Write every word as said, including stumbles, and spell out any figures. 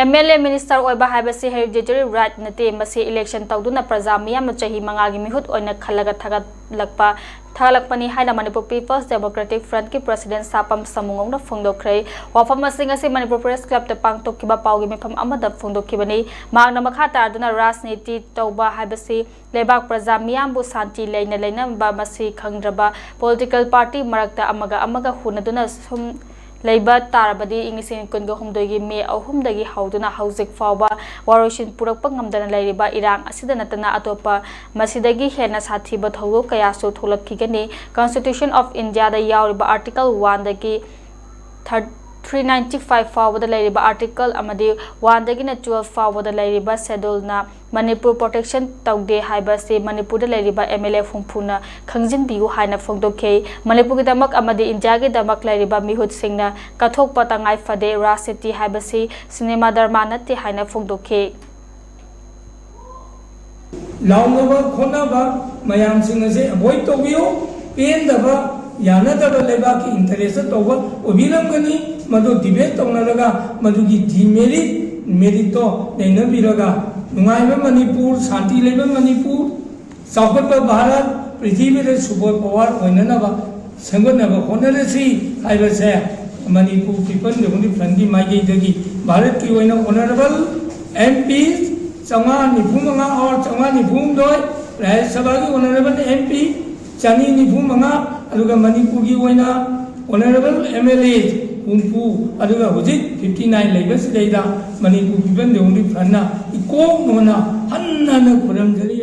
M L A minister ꯑꯣꯏꯕ ꯍꯥꯏꯕꯁꯤ hereditary right ꯅꯠꯇꯦ, ꯃꯁꯤ election ꯇꯧꯗꯨꯅ ꯄ꯭ꯔꯖꯥ ꯃꯤꯌꯥꯝꯅ ꯆꯍꯤ ꯃꯉꯥꯒꯤ ꯃꯤꯍꯨꯠ ꯑꯣꯏꯅ ꯈꯜꯂꯒ ꯊꯥꯒꯠꯂꯛꯄ, ꯊꯥꯒꯠꯂꯛꯄꯅꯤ ꯍꯥꯏꯅ Manipur People's Democratic Frontꯀꯤ President ꯁꯥꯄꯝ ꯁꯃꯨꯉꯧꯅ ꯐꯣꯡꯗꯣꯛꯈ꯭ꯔꯦ꯫ ꯋꯥꯐꯝ ꯑꯁꯤ ꯉꯁꯤ Manipur Press Clubꯇ ꯄꯥꯡꯊꯣꯛꯈꯤꯕ ꯄꯥꯎꯒꯤ ꯃꯤꯐꯝ ꯑꯃꯗ ꯐꯣꯡꯗꯣꯛꯈꯤꯕꯅꯤ꯫ ꯃꯍꯥꯛꯅ ꯃꯈꯥ ꯇꯥꯗꯨꯅ ꯔꯥꯖꯅꯤꯇꯤ ꯇꯧꯕ ꯍꯥꯏꯕꯁꯤ ꯂꯩꯕꯥꯛ ꯄ꯭ꯔꯖꯥ ꯃꯤꯌꯥꯝꯕꯨ ꯁꯥꯟꯇꯤ ꯂꯩꯅ ꯂꯩꯅꯕ, ꯃꯁꯤ ꯈꯪꯗ꯭ꯔꯕ political party ꯃꯔꯛꯇ ꯑꯃꯒ ꯑꯃꯒ ꯍꯨꯟꯅꯗꯨꯅ ꯁꯨꯝ ꯂꯩꯕ ꯇꯥꯔꯕꯗꯤ, ꯏꯪ ꯂꯤꯁꯤꯡ ꯀꯨꯟꯒ ꯍꯨꯝꯗꯣꯏꯒꯤ ꯃꯦ ꯑꯍꯨꯝꯗꯒꯤ ꯍꯧꯗꯨꯅ ꯍꯧꯖꯤꯛ ꯐꯥꯎꯕ ꯋꯥꯔꯣꯏꯁꯤꯟ ꯄꯨꯔꯛꯄ ꯉꯝꯗꯅ ꯂꯩꯔꯤꯕ ꯏꯔꯥꯡ ꯑꯁꯤꯗ ꯅꯠꯇꯅ ꯑꯇꯣꯞꯄ ꯃꯁꯤꯗꯒꯤ ꯍꯦꯟꯅ ꯁꯥꯊꯤꯕ ꯊꯧꯗꯣꯛ ꯀꯌꯥꯁꯨ ꯊꯣꯛꯂꯛꯈꯤꯒꯅꯤ꯫ Constitution of Indiaꯗ ꯌꯥꯎꯔꯤꯕ Article oneꯗꯒꯤ three ninety five ꯐꯥꯎꯕꯗ ꯂꯩꯔꯤꯕ article ꯑꯃꯗꯤ oneꯗꯒꯤꯅ twelve ꯐꯥꯎꯕꯗ ꯂꯩꯔꯤꯕ scheduleꯅ ꯃꯅꯤꯄꯨꯔ protection ꯇꯧꯗꯦ ꯍꯥꯏꯕꯁꯤ ꯃꯅꯤꯄꯨꯔꯗ ꯂꯩꯔꯤꯕ ꯑꯦꯝ ꯑꯦꯜ ꯑꯦ ꯍꯨꯝꯐꯨꯅ ꯈꯪꯖꯤꯟꯕꯤꯌꯨ ꯍꯥꯏꯅ ꯐꯣꯡꯗꯣꯛꯈꯤ꯫ ꯃꯅꯤꯄꯨꯔꯒꯤꯗꯃꯛ ꯑꯃꯗꯤ ꯏꯟꯗꯤꯌꯥꯒꯤꯗꯃꯛ ꯂꯩꯔꯤꯕ ꯃꯤꯍꯨꯠꯁꯤꯡꯅ ꯀꯠꯊꯣꯛꯄ ꯇꯉꯥꯏ ꯐꯗꯦ꯫ ꯔꯥꯖꯅꯤꯇꯤ ꯍꯥꯏꯕꯁꯤ ꯁꯤꯅꯦꯃꯥ ꯗ꯭ꯔꯃꯥ ꯅꯠꯇꯦ ꯍꯥꯏꯅ ꯐꯣꯡꯗꯣꯛꯈꯤ꯫ ꯂꯥꯎꯅꯕ ꯈꯣꯠꯅꯕ ꯃꯌꯥꯝꯁꯤꯡ ꯑꯁꯦ ꯑꯦꯚꯣꯏꯗ ꯇꯧꯕꯤꯌꯨ꯫ ꯄꯦꯟꯗꯕ, ꯌꯥꯅꯗꯕ ꯂꯩꯕꯥꯛꯀꯤ ꯏꯟꯇꯔꯦꯁꯇ ꯇꯧꯕ ꯑꯣꯏꯕꯤꯔꯝꯒꯅꯤ꯫ ꯃꯗꯨ ꯗꯤꯕꯦꯠ ꯇꯧꯅꯔꯒ ꯃꯗꯨꯒꯤ ꯗꯤꯃꯦꯔꯤꯠ ꯃꯦꯔꯤꯠꯇꯣ ꯅꯩꯅꯕꯤꯔꯒ ꯅꯨꯡꯉꯥꯏꯕ ꯃꯅꯤꯄꯨꯔ, ꯁꯥꯟꯇꯤ ꯂꯩꯕ ꯃꯅꯤꯄꯨꯔ, ꯆꯥꯎꯈꯠꯄ ꯚꯥꯔꯠ, ꯄ꯭ꯔꯤꯊꯤꯕꯤꯗ ꯁꯨꯄꯔ ꯄꯋꯥꯔ ꯑꯣꯏꯅꯅꯕ ꯁꯦꯝꯒꯠꯅꯕ ꯍꯣꯠꯅꯔꯁꯤ ꯍꯥꯏꯕꯁꯦ ꯃꯅꯤꯄꯨꯔ ꯄꯤꯄꯜ ꯗꯦꯃꯣꯀ꯭ꯔꯦꯇꯤꯛ ꯐ꯭ꯔꯟꯒꯤ ꯃꯥꯏꯀꯩꯗꯒꯤ ꯚꯥꯔꯠꯀꯤ ꯑꯣꯏꯅ ꯑꯣꯅꯔꯦꯕꯜ ꯑꯦꯝ ꯄꯤ ꯆꯥꯝꯃꯉꯥ ꯅꯤꯐꯨ ꯃꯉꯥ ꯑꯣꯔ ꯆꯥꯝꯃꯉꯥ ꯅꯤꯐꯨ ꯍꯨꯝꯗꯣꯏ, ꯔꯥꯖ꯭ꯌ ꯁꯚꯥꯒꯤ ꯑꯣꯅꯔꯦꯕꯜ ꯑꯦꯝ ꯄꯤ ꯆꯅꯤ ꯅꯤꯐꯨ ꯃꯉꯥ, ꯑꯗꯨꯒ ꯃꯅꯤꯄꯨꯔꯒꯤ ꯑꯣꯏꯅ ꯑꯣꯅꯔꯦꯕꯜ ꯑꯦꯝ ꯑꯦꯜ ꯑꯦ ꯍꯨꯝꯐꯨ, ꯑꯗꯨꯒ ꯍꯧꯖꯤꯛ ꯐꯤꯐꯇꯤ ꯅꯥꯏꯟ ꯂꯩꯕꯁꯤꯗꯩꯗ ꯃꯅꯤꯄꯨꯔ ꯄꯤꯄꯜ ꯗꯦꯃꯣꯀ꯭ꯔꯦꯇꯤꯛ ꯐ꯭ꯔꯟꯅ ꯏꯀꯣꯛ ꯅꯣꯟꯅ ꯍꯟꯅ ꯍꯟꯅ ꯈꯨꯔꯨꯝꯖꯔꯤ꯫